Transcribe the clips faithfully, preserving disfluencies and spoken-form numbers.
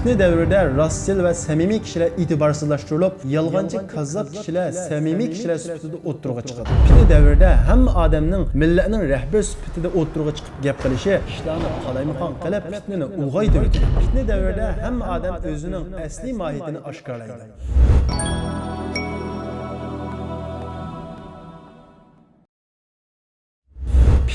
پىتنە دەۋرىدە راستچىل ۋە سەمىمىي كىشىلەر ئېتىبارسىزلاشتۇرۇلۇپ، يالغانچى، كاززاپ كىشىلەر سەمىمىي كىشىلەر سۈپىتىدە ئوتتۇرىغا چىقىدۇ. پىتنە دەۋرىدە ھەممە ئادەمنىڭ مىللەتنىڭ رەھبىرى سۈپىتىدە ئوتتۇرىغا چىقىپ گەپ قىلىشى ئىشلارنى قالايمىقان قىلىپ، پىتنىنى ئۇلغايتىۋېتىدۇ. پىتنە دەۋرىدە ھەممە ئادەم ئۆزىنىڭ ئەسلىي ماھىيىتىنى ئاشكارىلايدۇ.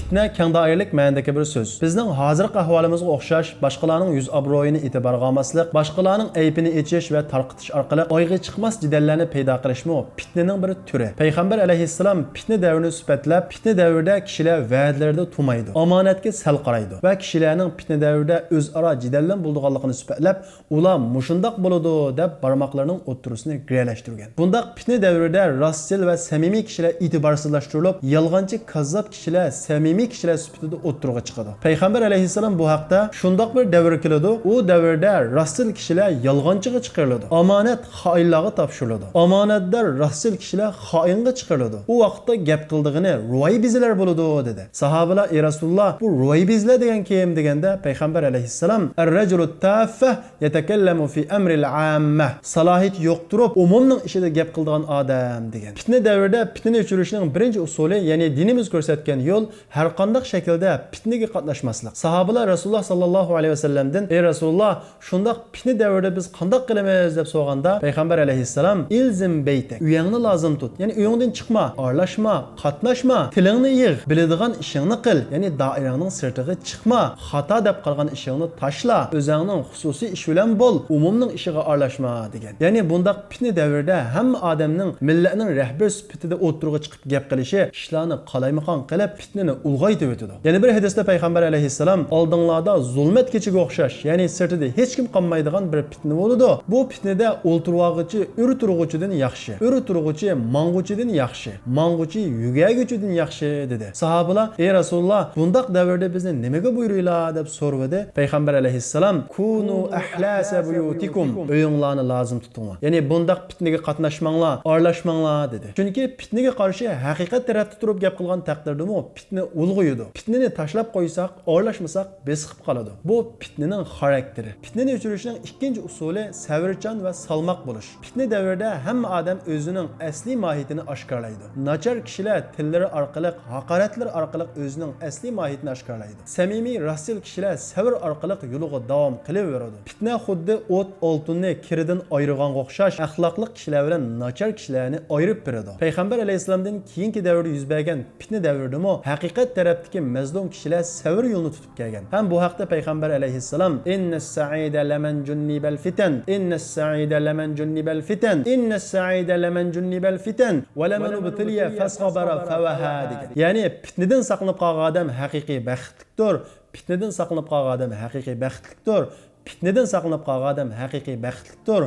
پىتنە كەڭ دائىرىلىك مەنىدىكى بىر سۆز. بىزنىڭ ھازىرقى ئەھۋالىمىزغا ئوخشاش، باشقىلارنىڭ يۈز ئابرۇيىنى ئېتىبارغا ئالماسلىق، باشقىلارنىڭ ئەيىبىنى ئېچىش ۋە تارقىتىش ئارقىلىق ئايىغى چىقماس جېدەللەرنى پەيدا قىلىشمۇ پىتنىنىڭ بىر تۈرى. پەيغەمبەر ئەلەيھىسسالام پىتنە دەۋرىنى سۈپەتلەپ، پىتنە دەۋرىدە كىشىلەر ۋەدىلىرىدە تومايدۇ، ئامانەتكە سەل قارايدۇ ۋە كىشىلەرنىڭ پىتنە دەۋرىدە ئۆزئارا جېدەللەر بولىدىغانلىقىنى سۈپەتلەپ، ئۇلار مۇشۇنداق بولىدۇ دەپ بارماقلىرىنىڭ ئوتتۇرىسىنى گىرەلەشتۈرگەن. بۇنداق پىتنە دەۋرىدە راستچىل ۋە سەمىمىي كىشىلەر ئېتىبارسىزلاشتۇرۇلۇپ، يالغانچى، كاززاپ كىشىلەر سەمىمىي كىشىلەر سۈپىتىدە ئوتتۇرىغا چىقىدۇ. پەيغەمبەر ئەلەيھىسسالام بۇ ھەقتە، شۇنداق بىر دەۋر كېلىدۇ، ئۇ دەۋردە راستچىل كىشىلەر يالغانچىغا چىقىرىلىدۇ، ئامانەت خائىنلارغا تاپشۇرۇلىدۇ، ئامانەتدار، راستچىل كىشىلەر خائىنغا چىقىرىلىدۇ. ئۇ ۋاقىتتا گەپ قىلىدىغىنى رۇۋايبىزلەر بولىدۇ، دېدى. ساھابىلار، ئەي رەسۇلۇللا، بۇ رۇۋايبىزلەر دېگەن كىم؟ دېگەندە، پەيغەمبەر ئەلەيھىسسالام، ئەررەجۇلۇت تاففە يەتەكەللەمۇ فى ئەمرىل ئاممە، سالاھىيىتى يوق تۇرۇپ، ئومۇمنىڭ ئىشىدا گەپ قىلىدىغان ئادەم، دېگەن. پىتنە دەۋرىدە پىتنىنى ئۆچۈرۈشنىڭ بىرىنچى ئۇسۇلى، يەنى دىنىمىز كۆرسەتكەن يول، ھەر قانداق شەكىلدە پىتنىگە قاتناشماسلىق. ساھابىلار رەسۇلۇللا ساللاللاھۇ ئەلەيھى ۋەسەللەمدىن، ئەي رەسۇلۇللا، شۇنداق پىتنە دەۋرىدە بىز قانداق قىلىمىز؟ دەپ سورىغاندا، پەيغەمبەر ئەلەيھىسسالام، ئىلزىم بەيتەك، ئۆيۈڭنى لازىم تۇت، يەنى ئۆيۈڭدىن چىقما، ئارىلاشما، قاتناشما، تىلىڭنى يىغ، بىلىدىغان ئىشىڭنى قىل، يەنى دائىرەڭنىڭ سىرتىغا چىقما، خاتا دەپ قارىغان ئىشىڭنى تاشلا، ئۆزەڭنىڭ خۇسۇسىي ئىشى بىلەن بول، ئومۇمنىڭ ئىشىغا ئارىلاشما، دېگەن. يەنى بۇنداق پىتنە دەۋرىدە ھەممە ئادەمنىڭ مىللەتنىڭ رەھبىرى سۈپىتىدە ئوتتۇرىغا چىقىپ گەپ قىلىشى ئىشلارنى قالايمىقان قىلىپ، پىتنىنى ئۇلغايتىۋېتىدۇ. يەنە بىر ھەدىستە پەيغەمبەر ئەلەيھىسسالام، ئالدىڭلاردا زۇلمەت كېچىگە ئوخشاش، يەنى سىرتىدا ھېچكىم قالمايدىغان بىر پىتنە بولىدۇ. بۇ پىتنىدە ئولتۇرۇۋالغۇچى ئۆرە تۇرغۇچىدىن ياخشى، ئۆرە تۇرغۇچى ماڭغۇچىدىن ياخشى، ماڭغۇچى يۆگەلگۈچىدىن ياخشى، دېدى. ساھابىلار، ئەي رەسۇلۇللا، بۇنداق دەۋردە بىزنى نېمىگە بۇيرۇيلا؟ دەپ سورىۋىدى. پەيغەمبەر ئەلەيھىسسالام، كۇنۇ ئەھلاسە بۇيۇتىكۇم، ئۆيۈڭلارنى لازىم تۇتۇڭلار. يەنى بۇنداق پىتنىگە قاتناشماڭلار، ئارىلاشماڭلار، دېدى. چۈنكى پىتنىگە قارشى ھەقىقەت تەرەپتە تۇرۇپ گەپ قىلغان تەقدىردىمۇ پىتنە ئۇلغىيىدۇ. پىتنىنى تاشلاپ قويساق، ئارىلاشمىساق، بېسىقىپ قالىدۇ. بۇ پىتنىنىڭ خاراكتېرى. پىتنىنى ئۆچۈرۈشنىڭ ئىككىنچى ئۇسۇلى سەۋرچان ۋە سالماق بولۇش. پىتنە دەۋرىدە ھەممە ئادەم ئۆزىنىڭ ئەسلىي ماھىيىتىنى ئاشكارىلايدۇ. ناچار كىشىلەر تىللىرى ئارقىلىق، ھاقارەتلىرى ئارقىلىق ئۆزىنىڭ ئەسلىي ماھىيىتىنى ئاشكارىلايدۇ. سەمىمىي، راستچىل كىشىلەر سەۋر ئارقىلىق يولىغا داۋام قىلىۋېرىدۇ. پىتنە خۇددى ئوت ئالتۇننى كىرىدىن ئايرىغانغا ئوخشاش، ئەخلاقلىق كىشىلەر بىلەن ناچار كىشىلەرنى ئايرىپ بېرىدۇ. پەيغەمبەر ئەلەيھىسسالامدىن كېيىنكى دەۋردە يۈز بەرگەن پىتنە دەۋرىدىمۇ ھەقىقەت تەرەپتىكى مەزلۇم كىشىلەر سەۋر يولىنى تۇتۇپ كەلگەن. ھەم بۇ ھەقتە پەيغەمبەر ئەلەيھىسسالام، ئىننەس سەئىدە لەمەن جۇننىبەل فىتەن، ئىننەس سەئىدە لەمەن جۇننىبەل فىتەن، ئىننەس سەئىدە لەمەن جۇننىبەل فىتەن، ۋە لەمەن ئۇبتۇلىيە فەسەبەرە فەۋەھا، دېگەن. يەنى پىتنىدىن ساقلىنىپ قالغان ئادەم ھەقىقىي بەختلىكتۇر. پىتنىدىن ساقلىنىپ قالغان ئادەم ھەقىقىي بەختلىكتۇر. پىتنىدىن ساقلىنىپ قالغان ئادەم ھەقىقىي بەختلىكتۇر.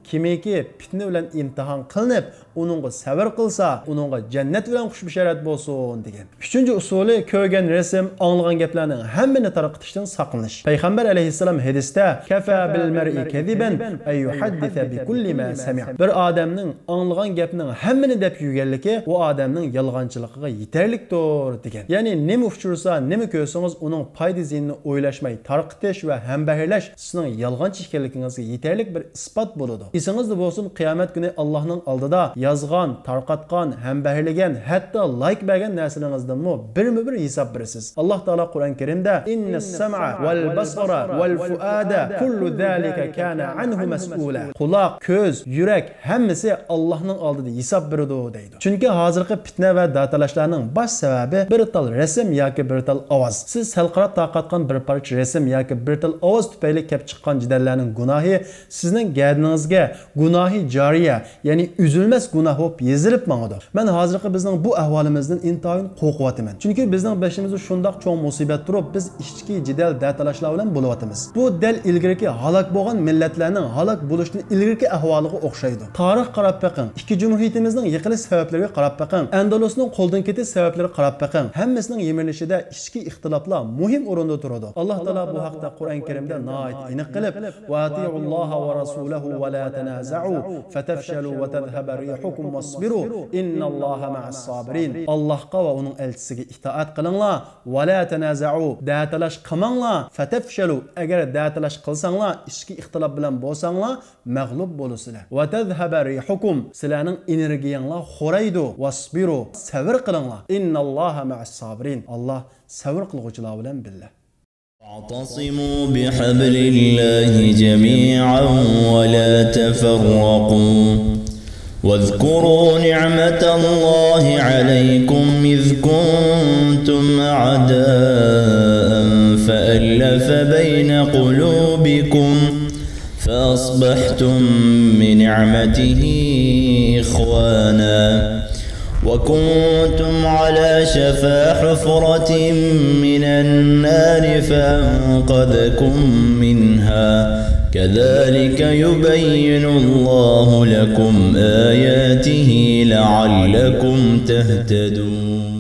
كىمكى پىتنە بىلەن ئىمتىھان قىلىنىپ، ئۇنىڭغا سەۋر قىلسا، ئۇنىڭغا جەننەت بىلەن خۇش بېشارەت بولسۇن، دېگەن. ئۈچىنچى ئۇسۇلى، كۆرگەن رەسىم، ئاڭلىغان گەپلەرنىڭ ھەممىنى تارقىتىشتىن ساقلىنىش. پەيغەمبەر ئەلەيھىسسالام ھەدىستە، كەفا بىل مەرئى كەزىبەن ئەن يۇھەددىسە بىكۇللى ما سەمىئ. بىر ئادەمنىڭ ئاڭلىغان گەپنىڭ ھەممىنى دەپ يۈرگەنلىكى ئۇ ئادەمنىڭ يالغانچىلىقىغا يېتەرلىكتۇر، دېگەن. يەنى نېمە ئۇچرىسا، نېمە كۆرسىڭىز، ئۇنىڭ پايدا زىيىنىنى ئويلاشماي تارقىتىش ۋە ھەمبەھىرلەش سىزنىڭ يالغانچى ئىكەنلىكىڭىزگە يېتەرلىك بىر ئىسپات بولىدۇ. ئېسىڭىزدە بولسۇن، قىيامەت كۈنى ئاللاھنىڭ ئالدىدا يازغان، تارقاتقان، ھەمبەھىرلىگەن، ھەتتا لايك بەرگەن نەرسىلىرىڭىزدىنمۇ بىرمۇ بىر ھېساب بېرىسىز. ئاللاھ تائالا قۇرئان كەرىمدە، ئىننەس سەمئە ۋەل بەسەرە ۋەل فۇئادە كۇللۇ زالىكە كانە ئەنھۇ مەسئۇلە. قۇلاق، كۆز، يۈرەك، ھەممىسى ئاللاھنىڭ ئالدىدا ھېساب بېرىدۇ، دەيدۇ. چۈنكى ھازىرقى پىتنە ۋە داتالاشلارنىڭ باش سەۋەبى بىر تال رەسىم ياكى بىر تال ئاۋاز. سىز سەل قاراپ تارقاتقان بىر پارچە رەسىم ياكى بىر تال ئاۋاز تۈپەيلى كەپ چىققان جېدەللەرنىڭ گۇناھى سىزنىڭ گەدىنىڭىزگە گۇناھى جارىيە، يەنى ئۈزۈلمەس گۇناھ بولۇپ يېزىلىپ ماڭىدۇ. مەن ھازىرقى بىزنىڭ بۇ ئەھۋالىمىزدىن ئىنتايىن قورقۇۋاتىمەن. چۈنكى بىزنىڭ بېشىمىزدا شۇنداق چوڭ مۇسىبەت تۇرۇپ، بىز ئىچكى جېدەل، داتالاشلار بىلەن بولۇۋاتىمىز. بۇ دەل ئىلگىرىكى ھالاك بولغان مىللەتلەرنىڭ ھالاك بولۇشتىن ئىلگىرىكى ئەھۋالىغا ئوخشايدۇ. تارىخقا قاراپ بېقىڭ، ئىككى جۇمھۇرىيىتىمىزنىڭ يىقىلىش سەۋەبلىرىگە قاراپ بېقىڭ، ئەندەلۇسنىڭ قولدىن كېتىش سەۋەبلىرىگە قاراپ بېقىڭ. ھەممىسىنىڭ يىمىرىلىشىدە ئىچكى ئىختىلاپلار مۇھىم ئورۇندا تۇرىدۇ. ئاللاھ تائالا بۇ ھەقتە قۇرئان كەرىمدە ناھايىتى ئېنىق قىلىپ، ۋە ئەتىئۇللاھە ۋە رەسۇلەھۇ ۋە لا تنازعوا فتفشلوا وتذهب ريحكم واصبروا إن الله مع الصابرين. ئاللاھقا ۋە ئۇنىڭ ئەلچىسىگە ئىتائەت قىلىڭلار. ولا تنازعوا، دەتالاش قىلماڭلار. فتفشلوا، ئەگەر دەتالاش قىلساڭلار، ئىچكى ئىختىلاپ بىلەن بولساڭلار، مەغلۇپ بولىسىلەر. وتذهب ريحكم، سىلەرنىڭ ئېنېرگىيەڭلار خورىيدۇ. واصبروا، سەۋر قىلىڭلار. إن الله مع الصابرين، ئاللاھ سەۋر قىلغۇچىلار بىلەن بىللە. واعتصموا بحبل الله جميعا ولا تفرقوا. واذكروا نعمة الله عليكم إذ كنتم أعداء فألف بين قلوبكم فأصبحتم بنعمته إخوانا وكنتم على شفا حفرة من النار فأنقذكم منها كذلك يبين الله لكم آياته لعلكم تهتدون.